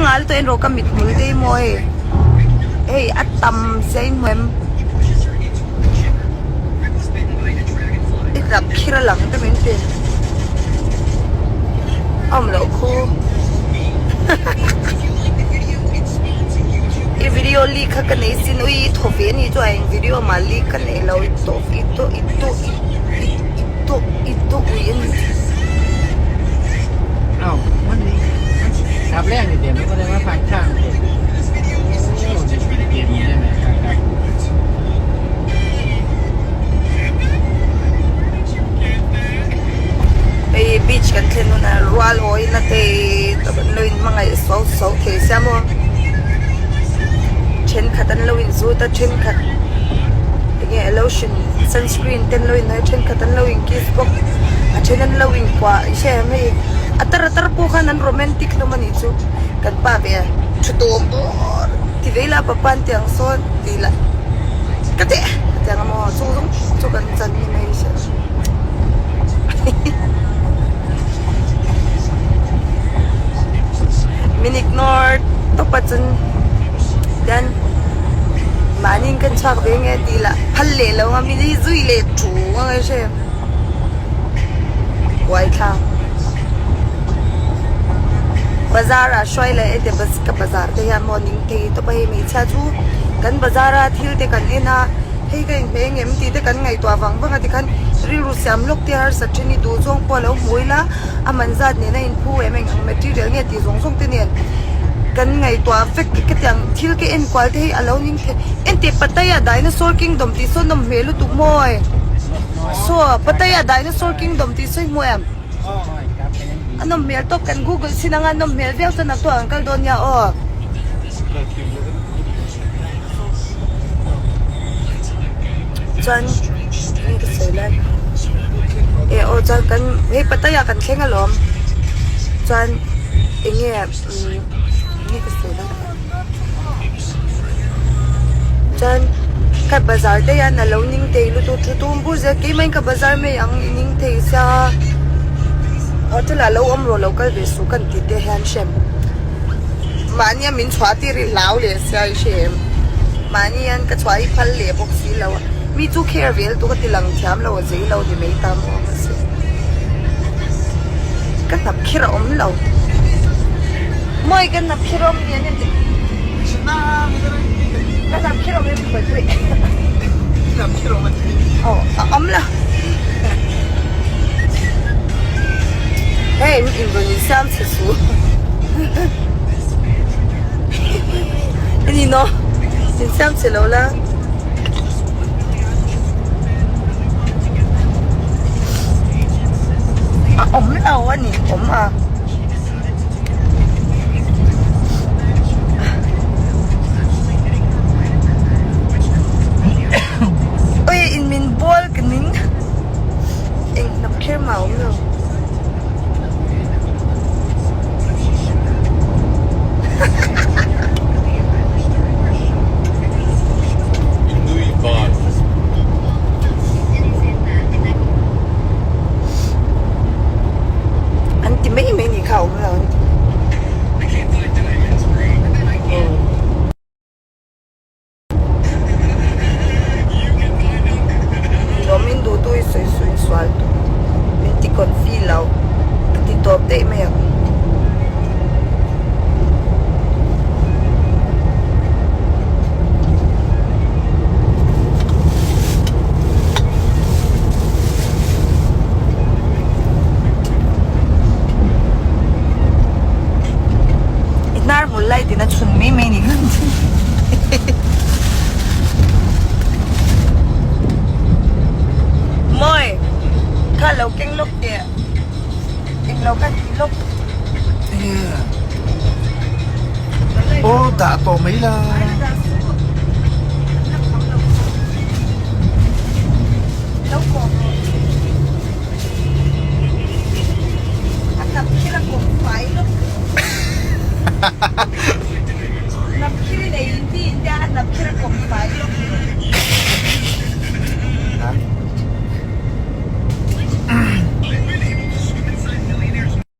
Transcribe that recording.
ngal tawh en rawh ka mithmul te hi maw hei hei a tam zia in hmu em i hnap khir a lang te min ti a awm loh khu i video leak kha ka nei sin ui i thaw ve a nih chu a eng video mah leak ka nei lo i tawh i tawh i tawh i i tawh i tawh ui a ni. Hei beach kan thlen hunah rual awin a te tawp an lo in hmangaih suau suau thei sia maw thenkhat an lo in zut a thenkhat enge lotion sunscreen te an lo in hnawih a thenkhat an lo in kiss bawk a then an lo in kuah i hre em hei a tar a tar pawh khan an romantic hlawm a nih chu kan pa ve a thu tawm bawr ti vei la papa an ti ang sawn ti la ka teh a ti ang a maw chu zawng chu kan chan ni mai se. Min ignore tawp a chuan hian mahni in kan chhuak ve nge tih lah phal leh lo ang a min hi zui leh thu ang a hre buai thlak bazar ah hruai leh ete ka bazar te hian maw ning thei tawp a hei hmeichhia chu kan bazar a thil te kan en a. Hei ka inhmeh engem tih te kan ngaihtuah vang vang a tikhan rilru siam lawk te harsat then i duh zawng pawh a lo hmu ila a man zat nena inphu em eng ang material nge tih zawng zawng te nen kan ngaihtuah vek ka tiang thil ka enkual te hi a lo ning thei enteh Pattaya Dinosaur Kingdom tih sawn nawm hmel lutuk mawi saw Pattaya Dinosaur Kingdom tih sawi hmu em a nawm hmel tawp kan google chin anga nawm hmel viau chuan naktuah kan kal dawn nia aw. Chuan eng ka sawi lai eh aw chuan kan hei Pattaya kan thleng alawm chuan eng nge umm eng nge ka sawi lai chuan ka bazar te hian alo ning thei lutuk thu tum bur zel keimah in ka bazar mai ang i ning thei sia hotel ah lo awm rawh lo kal ve suh kan tih te hian hrem. Mahnia min chhuah tir hi hlau leh sia i hre em? Mahni hian ka chhuah hi phal leh bawk si lo a, mi chu kher vel tu ka ti lang thiam lo a zei lo ni mai ta maw mahse ka hnap khir a awm lo. Mawi ka hnap khir a awm ni an ti. Ka hnap khir a awm em pui pui. Hnap khir a awm a ti. Aw a awm lo. Hei in rawn insiam chhe su. Ani no insiam chhe lo la. A awm lo a ni awm a. Oi in min bawl ka ning. Eng hnap kher mah a awm lo. An ti mai mai ni kha a awm lo an ti. Lawmin duh tu i sawi sawi sual tu min ti confi lo ka ti tawp daih mai ang. I hnar hmul light in a chhun mai mai ni khan. Mawi kha lo keng lawk teh eng lo kha ti lawk. Aw dah tawh mai la.